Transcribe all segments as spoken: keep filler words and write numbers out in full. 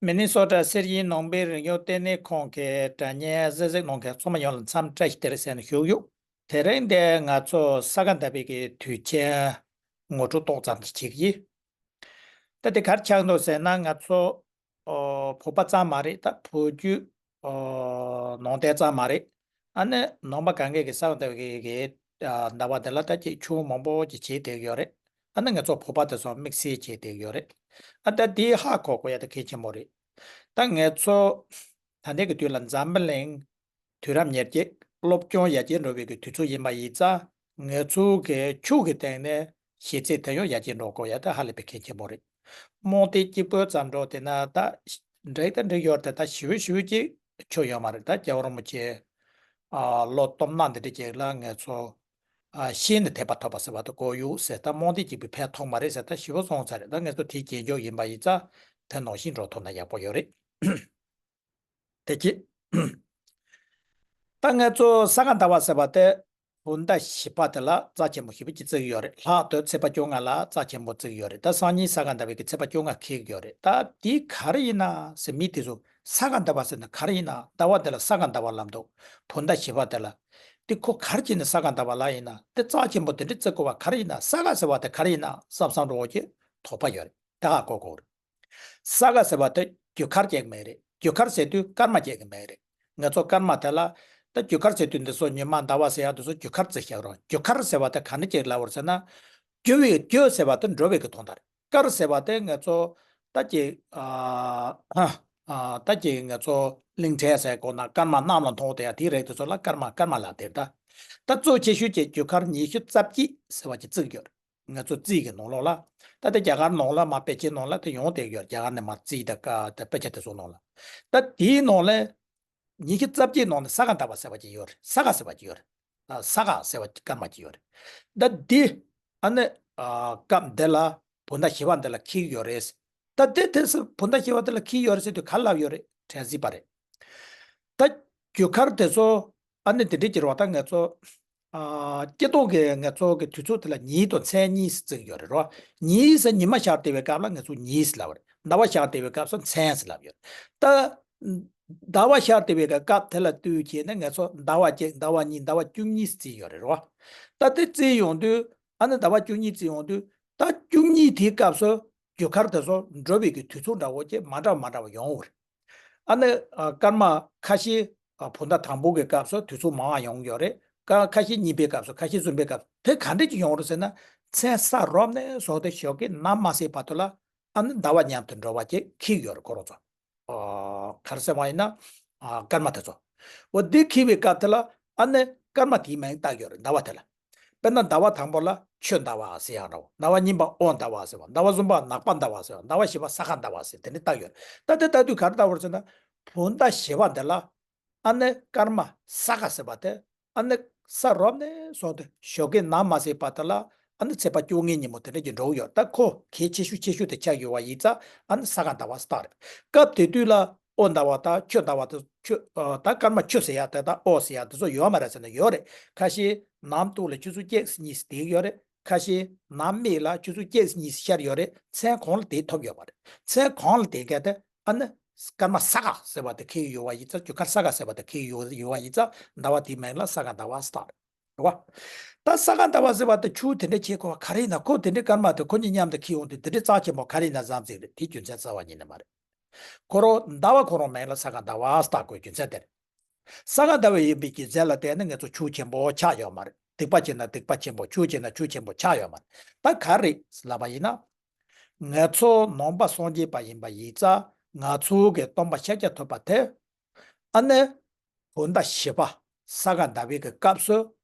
མི་ནི་སོ་ཊ་སེར་ཤིང་ནང་པའི་རིག་གཞུང་ལྟེ་གནས་ཁང་གི་སྒྲ་སྙན་གཟིགས་གཟིགས་གནང་མཁན་ཚང་མ་ཡོངས་ལ་འཚམས་བཀྲ་ཤིས་བདེ་ལེགས་ཟེར་ནས་ཞུ་གི་ཡོད། དེ་རིང་འདིར་ང་ཚོ་ས་ག་ཟླ་བའི་གི་དུས་ཆེན་ངོ་སྤྲོད་ཏོག་ཙམ་ཅིག་བྱེད་ཀྱི་ཡིན། ད་དེ་ག་རེ་ཆགས་འདུག་ཟེར་ན། ང་ཚོ་ཨོ་བོད་པ་ཙམ་མ་རེད། ད་བོད་བརྒྱུད་ཨོ་ནང་བསྟན་ཙམ་མ་རེད། ཨ་ནི་ནང་པ་གང་གས་ཀྱི་ས་ག་ཟླ་བའི་གི་ཨ་ཟླ་བ་འདི་ལ་ད་ཅིག་ཆུ་བོ་མང་པོ་ཅིག་བྱེད་བསྡད་ཀྱི་ཡོད་རེད། ཨ་ནི་ང་ཚོ་བོད་པ་དེ་ཚོ་དམིགས་བསལ་བྱེད་བསྡད་ཀྱི་ཡོད་རེད། ཨ་ད་དེ་ཧ་གོ་དགོས་ཡ་ད་གལ་ཆེན་པོ་རེད། ད་ང་ཚོ་ད་ལྟའི་གི་དུས་ལ་འཛམ་བུ་གླིང་དུས་རབས་ཉེར་གཅིག་སློབ་སྦྱོང་ཡར་རྒྱས་འགྲོ་བའི་གི་དུས་ཚོད་ཡིན་པ་ཡིན་ཙང་། ང་ཚོ་གི་ཆོས་ཀྱི་སྟེང་ནས་གཞི་རྩའི་དེ་ཡང་ཡར་རྒྱས་འགྲོ་དགོས་ཡ་ད་ཧ་ལས་པའི་གལ་ཆེན་པོ་རེད། རྨོངས་དད་གཅིག་པུ་ཙམ་འགྲོ་བསྡད་ན་ད་འགྲིག་ད་འགྲིག་ཡོད་རེད། ད་ཞེ་པོ་ཞེ་པོ་ཅིག་ཆོ་ཡོད་མ་རེད། ད་རྒྱལ་བ་རིན་པོ་ཆེ་ཨ་ལོ་སྟོང་ཕྲག་འདི་འདྲ་ཅིག་ལ་ང་ཚོ་ཨ་ཤེས་ནས་དད་པ་ཐོབ་པ་ཟེར་བ་དེ་དགོས་ཡོད་ཟེར། ད་རྨོངས་དད་གཅིག་པུས་ཕན་ཐོགས་མ་རེད་ཟེར། ད་ཞེ་པོ་སོང་ཚར་རེད། ད་ང་ཚོ་དེའི་རྗེས་འཇུག་ཡིན་པ་ཡིན་ཙང་དེ་ནང་བཞིན་འགྲོ་ཐུབ་ན་ཡག་པོ་ཡོད་རེད། དེ་གཅིག་ད་ང་ཚོ་ས་ག་ཟླ་བ་ཟེར་བ་དེ་བོད་ཟླ་བཞི་པ་དེ་ལ་རྩ་ཆེན་པོ་ཞེ་པོ་ཅིག་བརྩི་གི་ཡོད་རེད། ལྷག་ཏུ་ཚེས་པ་བཅོ་ལྔ་ལ་རྩ་ཆེན་པོ་བརྩི་གི་ཡོད་རེད། ད་སང་ཉིན་ས་ག་ཟླ་བའི་གི་ཚེས་པ་བཅོ་ལྔ་འཁེལ་གི་ཡོད་རེད། ད་དེ་ག་རེ་ཡིན་ན་ཟེར། མི་དེ་ཚོ་ས་ག་ཟླ་བ་ཟེར་ན་ག་རེ་ཡིན་ན། ཟླ་བ་དེ་ལ་ས་ག་ཟླ་བ་ལབ་འདུག་བོད་ཟླ་བཞི་པ་དེ་ལ། དེ་ཁོ་ག་རེ་བྱས་ནས་ས་ག་ཟླ་བ་ལབ་ཡིན་ན། དེ་རྩ་ཆེན་པོ་དེ་འདྲ་བརྩི་དགོས་པ་ག་རེ་ཡིན་ན། ས་ག་ཟེར་བ་དེ་ག་རེ་ཡིན་ན་བསམ་བསམ་འགྲོ་བོ་ཅིག་དོགས་པ་ཡོད་རེད། ད་ཧ་གོ་དགོས་རེད། ས་ག་ཟེར་བ་དེ་རྒྱུ་སྐར་ཅིག་མིང་རེད། རྒྱུ་སྐར་ཟེར་དུས་སྐར་མ་ཅིག་གི་མིང་རེད། ང་ཚོ་སྐར་མ་དེ་ལ་ད་རྒྱུ་སྐར་ཟེར་དུས་འདི་ཚོ་ཉི་མ་ཟླ་བ་ཟེར་ཡག་འདི་ཚོ་རྒྱུ་སྐར་བརྩི་བཞག་རོགས། རྒྱུ་སྐར་ཟེར་བ་དེ་ག་འདྲ་ཅིག་ལབ་པ་རེད་ཟེར་ན། རྒྱུ་བའི་རྒྱུ་ཟེར་བ་དེ་འགྲོ་བའི་གི་དོན་དག་རེད། སྐར་ཟེར་བ་དེ་ང་ཚོ་ད་ཅིག་ཨ་ཨ་ད་ཅིག་ང་ཚོ་གླིང་ཕྲན་ཟེར་གོ་ན་སྐར་མ་གནམ་ལ་མཐོང་བསྡད་ཡ་དེའི་རིགས་དེ་ཚོ་ལ་སྐར་མ་སྐར་མ་ལབ་དེ་རེད། ད་ད་གཙོ་ཆེ་ཤོས་ཀྱི་རྒྱུ་སྐར་ཉི་ཤུ་རྩ་གཅིག་ཟེར་བ་ཅིག་བརྩི་གི་ཡོད་རེད། ང་ཚོ་རྩིས་ཀྱི་ནང་ལོགས་ལ། ད་ལྟ་རྒྱ་གར་ནང་ལ་མར་པེ་ཅིན་ནང་ལ་དེ་ཡོང་བསྡད་ཡོད། རྒྱ་གར་ནས་མར་རྩིས་དང་ཀ་དང་དཔེ་ཆ་དེ་ཚོ་ནང་ལ། ད་དེའི་ནང་ལ་ཉི་ཤུ་རྩ་གཅིག་ནང་ནས་ས་ག་ཟླ་བ་ཟེར་བ་ཅིག་ཡོད་རེད། ས་ག་ཟེར་བ་ཅིག་ཡོད་རེད། ཨ་ས་ག་ཟེར་བ་སྐར་མ་ཅིག་ཡོད་རེད། ད་འདི་ཨ་ནི་ཨ་སྐབས་འདི་ལ་བོད་ཟླ་བཞི་པ་འདི་ལ་འཁེལ་གྱི་ཡོད་རེད། ད་དེ་དེ་སུ་བོད་ཟླ་བཞི་པ་འདི་ལ་འཁེལ་ཡོད་རེད་ཟེར་དུས་ག་རེ་ལབ་ཡོད་རེད། དྲན་སྲིད་པ་རེད། ད་རྒྱུ་སྐར་དེ་ཚོ་ཨ་ནི་དེ་འདྲའི་ཀྱི་རོ། ད་ང་ཚོ་ཨ་སྤྱི་ལོ་གི་ང་ཚོ་གི་དུས་ཚོད་དེ་ལ་ཉིན་དང་མཚན་གཉིས་སུ་བརྩི་གི་ཡོད་རེད་རོ། ཉིན་ཟེར་ཉི་མ་ཤར་བསྡད་པའི་སྐབས་ལ་ང་ཚོ་ཉིན་ཟེར་ལབ་པ་རེད། ཟླ་བ་ཤར་བསྡད་པའི་སྐབས་སུ་མཚན་ཟེར་ལབ་ཡོད་རེད། ད་ཟླ་བ་ཤར་བསྡད་པའི་སྐབས་དེ་ལ་ལྟོས་བྱས་ནས་ང་ཚོ་ཟླ་བ་གཅིག་ཟླ་བ་གཉིས་ཟླ་བ་བཅུ་གཉིས་སུ་བརྩི་ཡོད་རེད་རོ། ད་དེ་བརྩི་ཡོང་དུས་ཨ་ནི་ཟླ་བ་བཅུ་གཉིས་བརྩི་ཡོང་དུས་ད་བཅུ་གཉིས་དེའི་སྐབས་སུ་རྒྱུ་སྐར་དེ་ཚོ་འགྲོ་བའི་གི་དུས་ཚོད་འདྲ་བོ་ཅིག་མ་འདྲ་བ་མ་འདྲ་བ་ཡོང་བ་རེད། ཨ་ནི་ཨ་སྐར་མ་ཁ་ཤས་ཨ་བོད་ཟླ་དང་པོ་གི་སྐབས་སུ་དུས་ཚོད་མང་བ་ཡོང་གི་ཡོད་རེད། ཀ་ཁ་ཤས་གཉིས་པའི་སྐབས་སུ། ཁ་ཤས་གསུམ་པའི་སྐབས་སུ། དེ་ག་འདྲ་ཅིག་ཡོང་རེད་ཟེར་ན། མཚན་ས་རོབ་ནས་བཟུང་སྟེ་ཞོགས་ཀའི་ནམ་མ་སྲིད་བར་དུ་ལ་ཨ་ནི་ཟླ་བ་མཉམ་དུ་འགྲོ་བ་ཅིག་འཁེལ་ཡོད་རེད་ཁོ་རང་ཚོ། ཨ་ག་རེ་ཟེར་བ་ཡིན་ན་ཨ་སྐར་མ་དེ་ཚོ། འོ་འདི་འཁེལ་བའི་སྐབས་དེ་ལ་ཨ་ནི་སྐར་མ་དེའི་མིང་བཏགས་ཡོད་རེད། ཟླ་བ་དེ་ལ། དཔེར་ན་ཟླ་བ་དང་པོ་ལ་ཆུ་ཟླ་བ་ཟེར་ཡག་འདྲ་བོ། ཟླ་བ་གཉིས་པ་དབོ་ཟླ་བ་ཟེར་བ། ཟླ་བ་གསུམ་པ་ནག་པ་ཟླ་བ་ཟེར་བ། ཟླ་བ་བཞི་པ་ས་ག་ཟླ་བ་ཟེར་དེ་འདྲ་བཏགས་ཡོད་རེད། ད་དེ་ལྟ་དུས་ག་རེ་ལྟ་བུ་རེད་ཟེར་ན། བོད་ཟླ་བཞི་པ་འདི་ལ་ཨ་ནི་སྐར་མ་ས་ག་ཟེར་བ་དེ་ཨ་ནི་ས་རོབ་ནས་བཟུང་སྟེ་ཞོགས་ཀའི་ནམ་མ་སྲིད་བར་དུ་ལ་ཨ་ནི་ཚེས་པ་བཅོ་ལྔའི་ཉིན་མོ་དེ་འདྲ་ཅིག་འགྲོ་གི་ཡོད། ད་ཁོ་གལ་ཆེ་ཤོས་ཆེ་ཤོས་དེ་ཆགས་ཡོད་པ་ཡིན་ཙང་ཨ་ནི་ས་ག་ཟླ་བ་ཟེར་བཏགས་རེད། སྐབས་དེ་དུས་ལ་དབོ་ཟླ་བ་དང་ཆུ་ཟླ་བ་དེ་ཆུ་ཨ་ད་སྐར་མ་ཆུ་ཟེར་ཡག་དེ་དང་དབོ་ཟེར་ཡག་དེ་ཚོ་ཡོད་མ་རེད་ཟེར་ན་ཡོད་རེད། ཁ་ཤས་ནམ་སྟོད་ལ་ཆུ་ཚོད་གཅིག་གཉིས་བསྡད་ཡོད་རེད། ཁ་ཤས་ནམ་སྨད་ལ་ཆུ་ཚོད་གཅིག་གཉིས་ཤར་ཡོད་རེད། མཚན་གང་ལ་བསྡད་ཐུབ་ཡོད་པ་རེད། མཚན་གང་ལ་བསྡད་མཁན་དེ་ཨ་ནི་སྐར་མ་ས་ག་ཟེར་བ་དེ་འཁེལ་ཡོད་པ་ཡིན་ཙང་། རྒྱུ་སྐར་ས་ག་ཟེར་བ་དེ་འཁེལ་ཡོད་ཡོད་པ་ཡིན་ཙང་ཟླ་བ་དེའི་མིང་ལ་ས་ག་ཟླ་བ་ཟེར་བཏགས་རེད་བ། ད་ས་ག་ཟླ་བ་ཟེར་བ་དེ་ཆུ་དེ་འདྲ་ཆེ་ཁོ་བ་ག་རེ་ཡིན་ན། ཁོ་དེ་འདྲའི་སྐར་མ་དེ་ཁོ་གཉིས་མཉམ་དུ་འཁེལ་ཡོང་དུས་དེ་འདྲའི་རྩ་ཆེན་པོ་ག་རེ་ཡིན་ན་བསམ་ཚིག་རེད། དེ་རྒྱུ་མཚན་རྩ་བ་ཉིད་ནས་མ་རེད། ཁོ་རང་ཟླ་བ་ཁོ་རང་མིང་ལ་ས་ག་ཟླ་བ་ཟེར་བཏགས་དགོས་རྒྱུ་མཚན་དེ་རེད། ས་ག་ཟླ་བ་ཡིན་པའི་རྒྱུ་མཚན་ལ་བརྟེན་ནས་ང་ཚོ་ཆུ་ཆེན་པོ་ཆགས་ཡོད་མ་རེད། སྡིག་པ་བྱས་ན་སྡིག་པ་ཆེན་པོ། ཆུ་བྱས་ན་ཆུ་ཆེན་པོ་ཆགས་ཡོད་མ་རེད། ད་ག་རེ་ལབ་པ་ཡིན་ན། ང་ཚོ་ནང་པ་སངས་རྒྱས་པ་ཡིན་པ་ཡིན་ཙང་ང་ཚོ་གི་སྟོན་པ་ཤཱཀྱ་ཐུབ་པ་དེ་ཨ་ནི་བོད་ཟླ་བཞི་པ་ས་ག་ཟླ་བའི་གི་སྐབས་སུ་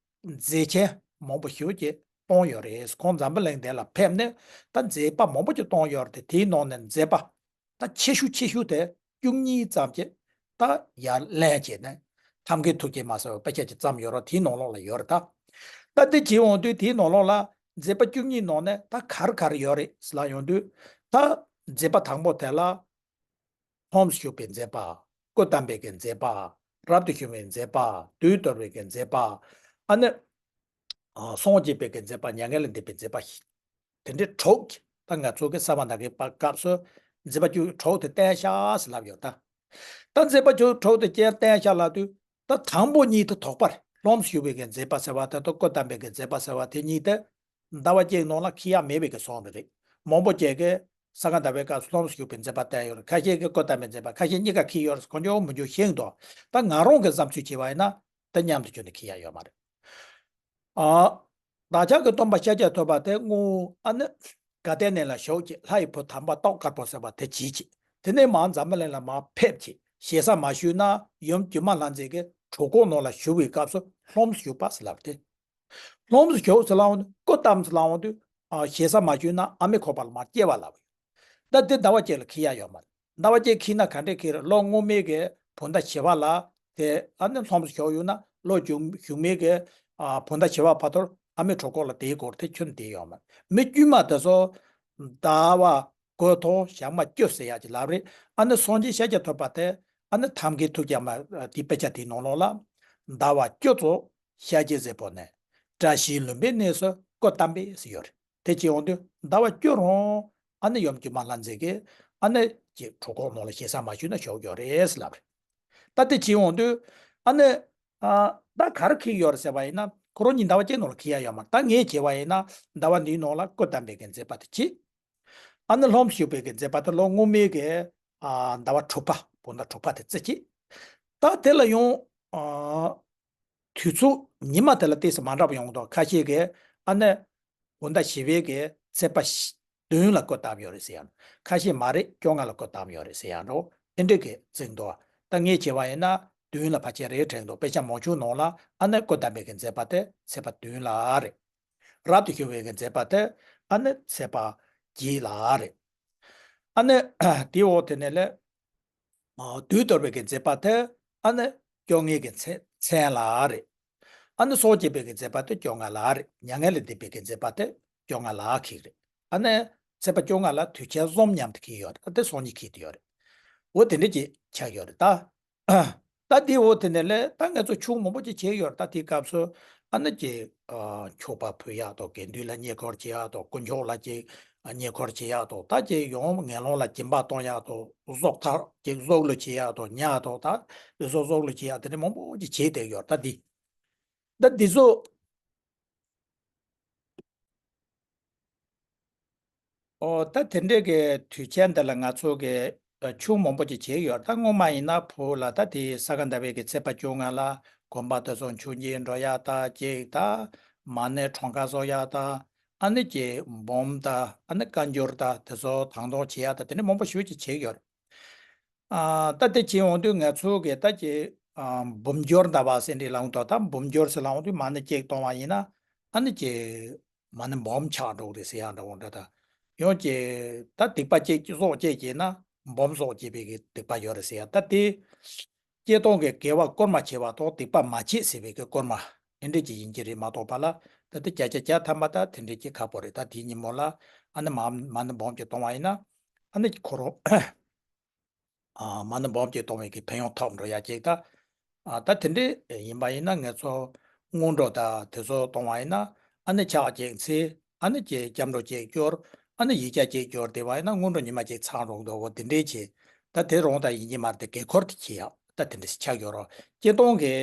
མཛད་ཆེན་མང་པོ་ཞེ་པོ་ཅིག་བཏང་ཡོད་རེད། ཁོང་འཛམ་བུ་གླིང་འདི་ལ་ཕེབས་ནས་ད་མཛད་པ་མང་པོ་ཅིག་བཏང་ཡོད་རེད་དེ། དེའི་ནང་ནས་མཛད་པ་ད་ཆེ་ཤོས་ཆེ་ཤོས་དེ་བཅུ་གཉིས་ཙམ་ཅིག་ད་ཡར་ལེན་བྱས་ནས་ཐབས་མཁས་ཐུགས་བསྐྱེད་མ་ཟེར་བའི་དཔེ་ཆ་ཅིག་བརྩམས་ཡོད་རེད། དེའི་ནང་ལོགས་ལ་ཡོད་རེད་ད། ད་འདི་བྱེད་འོང་དུས་དེའི་ནང་ལོགས་ལ་མཛད་པ་བཅུ་གཉིས་ནང་ནས་ད་ག་རེ་ག་རེ་ཡོད་རེད་ཟེར་ལབ་ཡོང་དུས། ད་མཛད་པ་དང་པོ་དེ་ལ་ལྷུམས་ཞུགས་པའི་མཛད་པ། སྐུ་བལྟམས་པའི་གི་མཛད་པ། རབ་ཏུ་བྱུང་བའི་མཛད་པ། བདུད་གཏོར་བའི་གི་མཛད་པ། ཨ་ནི་ཨ་སངས་རྒྱས་པའི་གི་མཛད་པ། མྱ་ངན་ལས་འདས་པའི་མཛད་པ། དེ་འདྲའི་དྲུག་ད་ང་ཚོ་གི་ས་ག་ཟླ་བའི་སྐབས་སུ་ མཛད་པ་བཅུ་དྲུག་དེ་བསྟན་བཞག་ཟེར་ལབ་ཡོད་ད། ད་མཛད་པ་བཅུ་དྲུག་དེ་ཀྱང་བསྟན་བཞག་ལབ་དུས། ད་དང་པོ་གཉིས་དེ་དོགས་པར་ལྷུམས་སུ་ཞུགས་པའི་གི་མཛད་པ་ཟེར་བ་དེ་དང་སྐུ་བལྟམས་པའི་གི་མཛད་པ་ཟེར་བ་དེ་གཉིས་དེ། ཟླ་བ་གཅིག་ནང་ལ་འཁེལ་ཡག་མེད་པའི་གི་བཟོ་འདྲ་རེད། མང་པོ་ཅིག་གིས་ས་ག་ཟླ་བའི་སྐབས་སུ་ལྷུམས་སུ་ཞུགས་པའི་མཛད་པ་བསྟན་ཡོད་རེད། ཁ་ཤས་ཀྱིས་སྐུ་བལྟམས་པའི་མཛད་པ། ཁ་ཤས་གཉིས་ཀ་འཁེལ་ཡོད་རེད། ཁོང་ཚོ་མི་འགྱུར་ཤིང་དོ། ད་ང་རང་གི་བསམ་ཚུལ་བྱས་པ་ཡིན་ན། ད་མཉམ་དུ་བྱུང་ནས་འཁེལ་ཡག་ཡོད་མ་རེད། ཨ། བདག་ཅག་གི་སྟོན་པ་ཤཱཀྱ་ཐུབ་པ་དེ་སྔོན་ཨ་ནི་དགའ་ལྡན་ནས་ལ་བཞུགས་ཀྱི་ལྷ་ཡི་བུ་དམ་པ་ཏོག་དཀར་པོ་ཟེར་བ་དེ་བྱིས་ཀྱི། དེ་ནས་མར་འཛམ་བུ་གླིང་ལ་མར་ཕེབས་ཀྱི། ཞེ་ས་མ་ཞུས་ན་ཡུམ་སྒྱུ་མ་ལྷ་མཛེས་ཀྱི་གྲོད་ཁོག་ནང་ལ་བཞུགས་པའི་སྐབས་སུ་ལྷུམས་སུ་ཞུགས་པ་ཟེར་ལབ་སྟེ། ལྷུམས་སུ་ཞུགས་ཟེར་ལབ་འོང་དུས། སྐུ་བལྟམས་ཟེར་ལབ་འོང་དུས། ཨ། ཞེ་ས་མ་ཞུས་ན་ཨ་མའི་ཁོག་པ་ལ་མར་སྐྱེ་བ་ལབ་ཡོད། ད་དེ་ཟླ་བ་གཅིག་ལ་འཁེལ་ཡག་ཡོད་མ་རེད། ཟླ་བ་གཅིག་འཁེལ་ན་ག་འདྲས་འཁེལ་རེད། ལོ་སྔོན་མའི་གི་བོད་ཟླ་བཞི་པ་ལ། དེ་ཨ་ནི་ལྷུམས་སུ་ཞུགས་ཡོད་ན། ལོ་གཞུག་གཞུག་མའི་གི། ཨ། བོད་ཟླ་བཞི་པ་བར་དུ་ཨ་མའི་གྲོད་ཁོག་ལ་དེའི་སྐོར་དེ་ཁྱོན་བསྡད་ཡོད་མ་རེད། མི་དཀྱུས་མ་དེ་ཚོ་ཟླ་བ་དགུ་དང་ཞག་མ་བཅུ་ཟེར་ཡག་ཅིག་ལབ་རེད། ཨ་ནི་སངས་རྒྱས་ཤཱཀྱ་ཐུབ་པ་དེ། ཨ་ནི་ཐབས་མཁས་ཐུགས་རྒྱལ་མ་དེའི་དཔེ་ཆ་དེའི་ནང་ལོགས་ལ། ཟླ་བ་བཅུ་ཙམ་ཤཱཀྱའི་གཟིགས་པོ་ནས་བཀྲ་ཤིས་ལུམ་པའི་གནས་སུ་སྐུ་བལྟམས་པས་ཟེར་ཡོད་རེད། དེ་བྱས་འོང་དུས་ཟླ་བ་བཅུ་རང་ཨ་ནི་ཡུམ་སྒྱུ་མ་ལྷ་མཛེས་ཀྱི་ཨ་ནི་ཀྱི་གྲོད་ཁོག་ནང་ལ་ཞེ་ས་མ་ཞུས་ན་བཞུགས་ཡོད་རེད་ཟེར་ལབ་རེད། ད་དེ་བྱས་འོང་དུས་ཨ་ནི། ཨ། ད་ག་རེ་འཁེལ་ཡོད་རེད་ཟེར་བ་ཡིན་ན། ཁོ་རང་གཉིས་ཟླ་བ་གཅིག་ནང་ལ་འཁེལ་ཡག་ཡོད་མ་རེད། ད་ངས་བྱས་པ་ཡིན་ན་ཟླ་བ་འདིའི་ནང་ལ་སྐུ་བལྟམས་པའི་གི་མཛད་པ་དེ་བྱས། ཨ་ནི་ལྷུམས་སུ་ཞུགས་པའི་གི་མཛད་པ་དེ་ལོ་སྔོན་མའི་གི། ཨ། ཟླ་བ་དྲུག་པ། བོད་ཟླ་དྲུག་པ་དེ་བརྩི་བྱས། ད་དེ་ལ་ཡང་། ཨ། དུས་ཚོད་ཉི་མ་དེ་ལ་ཏོག་ཙམ་མ་འདྲ་བ་ཡོང་གི་འདུག་ཁ་ཤས་ཀྱིས་ཨ་ནི་བོད་ཟླ་བཞི་པའི་གི་ཚེས་པ་བཞི། བདུན་ལ་སྐུ་བལྟམས་ཡོད་རེད་ཟེར་ཡག། ཁ་ཤས་མ་རེད། བཅོ་ལྔ་ལ་སྐུ་བལྟམས་ཡོད་རེད་ཟེར་ཡག་འདྲ་བོ་དེ་འདྲས་ཀྱི་བརྩི་འདུག་ད་ངས་བྱས་པ་ཡིན་ན་བདུན་ལ་ཕལ་ཆེར་རེད་དྲན་འདུག་དཔེ་ཆ་མང་ཆུང་ནང་ལ་ཨ་ནི་སྐུ་བལྟམས་པའི་གི་མཛད་པ་དེ་ཚེས་པ་བདུན་ལ་རེད། རབ་ཏུ་བྱུང་བའི་གི་མཛད་པ་དེ་ཨ་ནི་ཚེས་པ་བརྒྱད་ལ་རེད། ཨ་ནི་དེའི་འོག་དེ་ནས་ལས། ཨ། དུས་གཏོར་བའི་གི་མཛད་པ་དེ་ཨ་ནི་བཅོ་ལྔའི་གི་མཚན་མཚན་ལ་རེད། ཨ་ནི་སྲོག་བཅད་པའི་གི་མཛད་པ་དེ་བཅོ་ལྔ་ལ་རེད། མྱ་ངན་ལས་འདས་པའི་གི་མཛད་པ་དེ་བཅོ་ལྔ་ལ་འཁེལ་རེད། ཨ་ནི་ཚེས་པ་བཅོ་ལྔ་ལ་དུས་ཆེན་གསུམ་མཉམ་དུ་འཁེལ་ཡོད་རེད། ཨ། དེ་སང་ཉིན་འཁེལ་དུ་ཡོད་རེད། འོ་དེ་འདྲ་ཅིག་ཆགས་ཡོད་རེད་ད། ད་དེའི་འོག་དེ་ནས་ལས་ད་ང་ཚོ་ཆོས་མང་པོ་ཅིག་བྱས་ཡོད་རེད། ད་དེའི་སྐབས་སུ་ཨ་ནི་ཅིག་ཨ། མཆོད་པ་ཕུལ་ཡག་དང་། དགེ་འདུན་ལ་བསྙེན་བཀུར་བྱེད་ཡག་དང་། དཀོན་མཆོག་ལ་ཅིག་བསྙེན་བཀུར་བྱེད་ཡག་དང་། ད་ཅིག་ཡང་ངན་སློང་ལ་སྦྱིན་པ་གཏོང་ཡག་དང་། གཟུགས་ཐག་ཅིག་གཟུགས་ལ་བྱེད་ཡག་དང་། ཉ་དང་། ད་དེ་ཚོ་གཟུགས་ལ་བྱེད་ཡག་དེ་འདྲ་མང་པོ་ཅིག་བྱས་བསྡད་ཡོད་རེད། ད་འདི་ད་འདི་ཚོ། ཨོ། ད་དེ་འདྲའི་གི་དུས་ཆེན་འདི་ལ་ང་ཚོ་གི་ཨ། ཆོས་མང་པོ་ཅིག་བྱས་ཡོད། ད་སྔོན་མ་ཡིན་ན་བོད་ལ་ད་དེ་ས་ག་ཟླ་བའི་གི་ཚེས་པ་བཅོ་ལྔ་ལ་དགོན་པ་དེ་ཚོ་མཆོད་མཇལ་འགྲོ་ཡག་ད་ཅིག་ད་མ་ཎི་གྲངས་ཀ་བཟོ་ཡག་ད། ཨ་ནི་ཅིག་འབུམ་ད། ཨ་ནི་བཀའ་འགྱུར་ད། དེ་ཚོ་དང་དོགས་བྱེད་ཡག་ད། དེ་འདྲ་མང་པོ་ཞེ་པོ་ཅིག་བྱས་ཡོད། ཨ། ད་དེ་བྱས་འོང་དུས་ང་ཚོ་གི་ད་ཅིག་ཨ། འབུམ་འགྱུར་ཟླ་བ་ཟེར་འདྲ་ལབ་འདུག་ད་འབུམ་འགྱུར་ཟེར་ལབ་འོང་དུས་མ་ཎི་གཅིག་གཏོང་བ་ཡིན་ན་ཨ་ནི་ཅིག་མ་ཎི་འབུམ་ཆགས་འགྲོ་གི་རེད་ཟེར་ཡག་འདྲ་བོ་འདྲ། ད་ཡང་ཅིག་ད་སྡིག་པ་གཅིག་སྲོག་བཅད་བྱས་ན་འབུམ་སྲོག་བཅད་པའི་གི་སྡིག་པ་ཡོད་རེད་ཟེར་ཡག། ད་དེ་བཅད་གཏོང་གི་དགེ་བ་བསྐུལ་མ་བྱས་པ་དང་སྡིག་པ་མ་བྱས་ཟེར་བའི་གི་བསྐུལ་མ་དེ་འདྲ་ཅིག་ཡིན་གྱི་རེད་མ་གཏོགས་པ་ལ། ད་དེ་བརྒྱ་ཆ་བརྒྱ་ཐམ་པ་ད་དེ་འདྲ་ཅིག་ཁག་པོ་རེད། ད་དེའི་ཉིན་མོ་ལ་ཨ་ནི་མ་མ་ཎི་འབུམ་གཅིག་གཏོང་བ་ཡིན་ན་ཨ་ནི་ཁོ་རང་ཨ། མ་ཎི་འབུམ་གཅིག་གཏོང་བའི་གི་ཕན་ཡོན་ཐོབ་འགྲོ་ཡག་ཅིག་ད། ཨ། ད་དེ་འདྲ་ཡིན་པ་ཡིན་ན་ང་ཚོ་སྔོན་འགྲོ་ད་དེ་ཚོ་གཏོང་བ་ཡིན་ན་ཨ་ནི་ཕྱག་གཅིག་འཚལ། ཨ་ནི་ཅིག་སྐྱབས་འགྲོ་གཅིག་སྐྱོར། ཨ་ནི་ཡིག་བརྒྱ་གཅིག་སྐྱོར་བསྡད་པ་ཡིན་ན་སྔོན་འགྲོ་ཉི་མ་གཅིག་ཚང་འགྲོ་གི་འདུག་འོ་དེ་འདྲའི་བྱས། ད་དེ་རུང་ད་ཡིན་གྱི་མ་རེད། དེ་དགེ་འཁོར་དེ་བྱེད་ཡག་ད་དེ་འདྲ་ཞིག་ཆགས་ཡོད་རེད། སྤྱིར་བཏང་གི་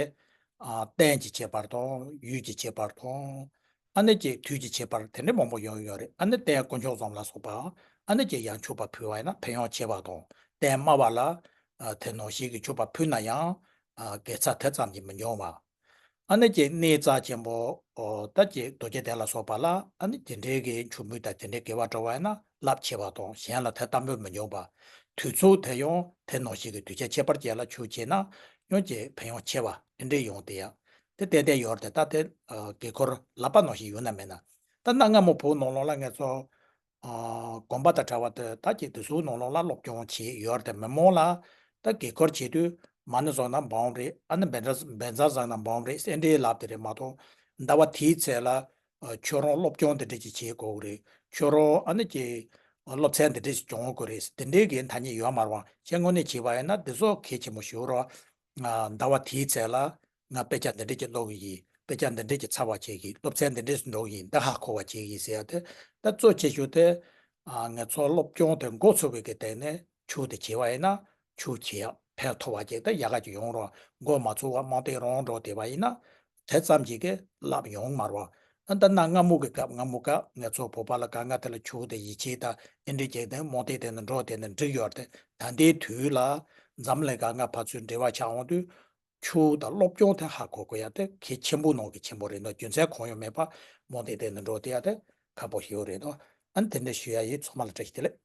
ཨ། རྟེན་གྱི་ཁྱད་པར་དང་། ཡུལ་གྱི་ཁྱད་པར་དང་། ཨ་ནི་ཅིག་དུས་ཀྱི་ཁྱད་པར་དེ་འདྲ་མང་པོ་ཡོང་གི་ཡོད་རེད། ཨ་ནི་རྟེན་དཀོན་མཆོག་གསུམ་ལ་སོགས་པའང་ཨ་ནི་ཅིག་ཡང་མཆོད་པ་ཕུལ་བ་ཡིན་ན་ཕན་ཡོན་ཆེ་བ་དང་། རྟེན་དམའ་བ་ལ་ཨ། དེ་ནང་བཞིན་གྱི་མཆོད་པ་ཕུལ་ན་ཡང་ཨ། དགེ་རྩ་དེ་ཙམ་གྱིས་མི་འབྱུང་བ། ཨ་ནི་ཅིག་གནས་རྩ་ཆེན་པོ་ཨོ། ད་ཅིག་རྡོ་རྗེ་གདན་ལ་སོགས་པ་ལ་ཨ་ནི་དེ་འདྲའི་གི་མཆོད་འབུལ་དང་དེ་འདྲའི་དགེ་བ་སྒྲུབ་པ་ཡིན་ན་རླབས་ཆེ་བ་དང་། གཞན་ལ་དེ་ལྟ་བུ་མི་འབྱུང་བ། དུས་ཚོད་དེ་ཡང་དེ་ནང་བཞིན་གྱི་དུས་ཆེན་ཁྱད་པར་ཅན་ལ་མཆོད་བྱས་ན་ཡང་ཅིག་ཕན་ཡོན་ཆེ་བ་དེ་འདྲའི་ཡོང་དེ་ཡག་དེ་ཏན་ཏན་ཡོད་རེད་དེ། ད་དེ་ཨ། དགེ་འཁོར་བསླབ་པ་ནང་བཞིན་ཡོད་ན་མེད་ན། ད་གནའ་སྔ་མོ་བོད་ནང་ལོགས་ལ་ང་ཚོ་ཨ། དགོན་པ་དང་བྲལ་བ་དེ་ད་ཅིག་དེ་ཚོའི་ནང་ལོགས་ལ་སློབ་སྦྱོང་བྱས་ཡོད་རེད་དེ། མི་མང་ལ་ད་དགེ་འཁོར་བྱེད་དུས་མ་ཎི་བཟོ་ན་འབུམ་རེད། ཨ་ནི་བཛྲ་བཛྲ་བཟུང་ན་འབུམ་རེད་ཟེར་འདྲའི་ལབ་དེ་རེད་མ་གཏོགས། ཟླ་བ་དེའི་ཚེ་ལ་ཨ། ཁྱོད་རང་སློབ་སྦྱོང་དེ་འདྲ་ཅིག་བྱེད་དགོས་ཀྱི་རེད། ཁྱོད་རང་ཨ་ནི་ཅིག་སློབ་ཚན་དེ་འདྲ་ཅིག་སྦྱོང་དགོས་རེད་ཟེར་དེ་འདྲའི་གི་ཐ་སྙད་ཡོད་མ་རེད་པ། ཁྱེད་དངོས་གནས་བྱས་པ་ཡིན་ན་དེ་ཚོ་གལ་ཆེན་པོ་ཞིག་རེད་པ། ཨ། ཟླ་བ་དེའི་ཚེ་ལ་ང་དཔེ་ཆ་འདི་འདྲ་ཅིག་ཀློག་གི་ཡིན། དཔེ་ཆ་འདི་འདྲ་ཅིག་ཚར་བ་བྱེད་ཀྱི། སློབ་ཚན་འདི་འདྲ་ཞིག་འགྲོ་གི་ཡིན། འདི་ཧ་གོ་བ་བྱེད་ཀྱི་ཡིན་ཟེར་ཡ་དེ། ད་གཙོ་ཆེ་ཤོས་དེ་ ཨ་ང་ཚོ་སློབ་སྦྱོང་དེ་འགོ་ཚུགས་པའི་གི་སྟེང་ནས་ཆུ་དེ་བྱས་པ་ཡིན་ན་ཆུ་བྱས་ཡ་ཕན་ཐོགས་པ་ཅིག་དེ་ཡག་ག་ཅིག་ཡོང་རོགས། འགོ་མ་ཚུགས་པར་རྨོངས་དད་རང་འགྲོ་བསྡད་པ་ཡིན་ན་དེ་ཙམ་ཅིག་གི་ལབ་ཡོང་མ་རོགས། ཨ་ད་ན་སྔ་མོ་གི་སྐབས་སྔ་མོ་སྐབས་ང་ཚོ་བོད་པ་ལ་ག་ང་དེ་ལ་ཆུ་དེ་ཡིད་ཆེས་དང་ཨེ་འདྲ་ཅིག་དེ་རྨོངས་དད་དེ་ནི་འགྲོ་དེ་ནི་འགྲིག་ཡོད་རེད། ད་ལྟའི་དུས་ལ་འཛམ་གླིང་ག་ང་ཕར་ཚུར་འབྲེལ་བ་ཆགས་འོང་དུས། ཆུ་དང་སློབ་སྦྱོང་དེ་ཧ་གོ་དགོས་ཡ་དེ་གལ་ཆེན་པོ་ནང་གི་ཆེན་པོ་རེད་འདུག་རྒྱུ་མཚན་གང་ཡང་མེད་པ་རྨོངས་དད་དེ་ནི་འགྲོ་དེ་ཡ་དེ་ཁག་པོ་ཞིག་ཡོད་རེད་འདུག་ཨ་ནི་དེ་འདྲ་ཞུ་ཡ་ཡིན། ཚང་མ་ལ་བཀྲ་ཤིས་བདེ་ལེགས།